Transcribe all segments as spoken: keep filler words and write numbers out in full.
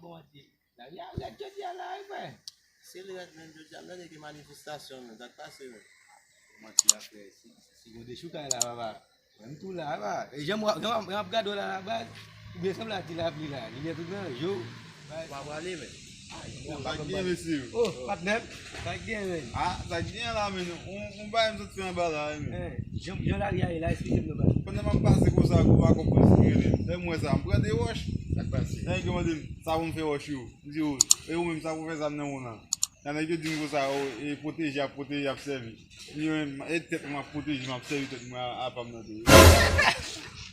Kòman di? Lari a rèd jodi a la wi frè. Se li rèd menm jodi a, m tande gen manifestasyon menm, sa k pase menm? Kòman di la frè? Si, si, si gon dechoukay la papa. Mwen m tou la papa. E jan m w ap, jan m ap, jan m ap gade w la la baz. Ou byen sanble a ti lapli la. Limyè tout nan je w. Pa prale men. Sa k gen mesye yo? Oh, patnè m. Sa k gen men? Ah, sa k gen la men? On, on bagay m sot fè anba la wi men. Eh, jan, jan lari a ye la, esplike m non baz. Pandan m ap pase konsa, gon pa konprann si m rele. Lè m wè sa, m pran de wòch. Sa k pase? Nèg yo mande m, sa pou m fè wòch yo? M di yo, e ou menm sa pou fè zam nan ou lan? Nan nèg yo di m konsa, o, e pwoteje ap pwoteje ap sèvi. M di yo menm, e tèt mwen m ap pwoteje, m ap sèvi tèt mwen a, a pa m nan tou.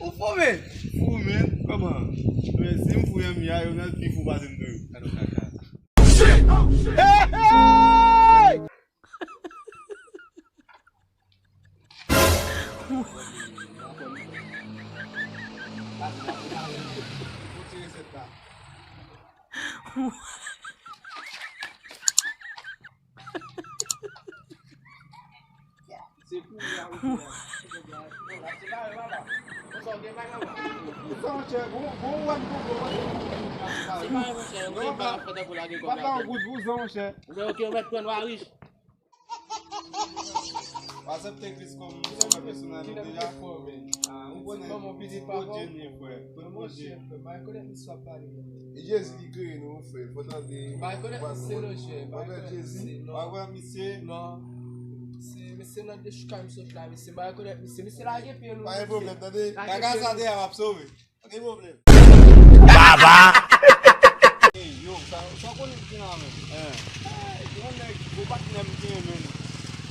Ou fou men? Fou men, kòman? Men si m fou Yami a, yo nan pi fou pase m tou. Gade yon kaka. Ou gen pa monchè, ou gen pa fè tankou lage kòb la. Ou gen, ok, ou mèt pran nwa rich. W aksepte Kris kòm Sovè pèsonèl ou deja? Ah, ou konnen, pitit Bondye m ye, frè. Pitit Bondye. E Jezi ki kreye nou, frè. Fò tande. Mwen kwè Jezi. Mwen kwè misye. Non. Se misye nan dechoukay m sot la, misye. Mwen rekonèt misye. Misye lage pye nou. Pa gen pwoblèm, tande. Kaka sa deyò ap sove. Pa gen pwoblèm. Baba! Ey, yo, sa, sa w konnen m gen la menm? Eh. Eh, yon nèg, yon patnè m gen menm.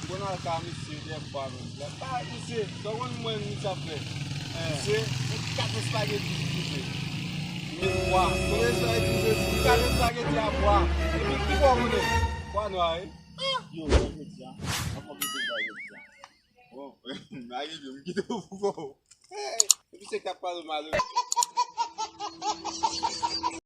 M konn al ka misye dèfwa menm. Lè m pa ak misye, sa w konn mwen misye ap fè? Eh. Misye, yon kat espageti misye. Yon bwa. Kote espageti misye di? Yon kat espageti a bwa. Epi ki bwa w konnen? Bwa nwa, wi. Yo, sa m te di a. Anfòm misye sa yo di a. Bon, m lage pye m kite w pou kò w. Hey, epi se k t ap pale w mal wi.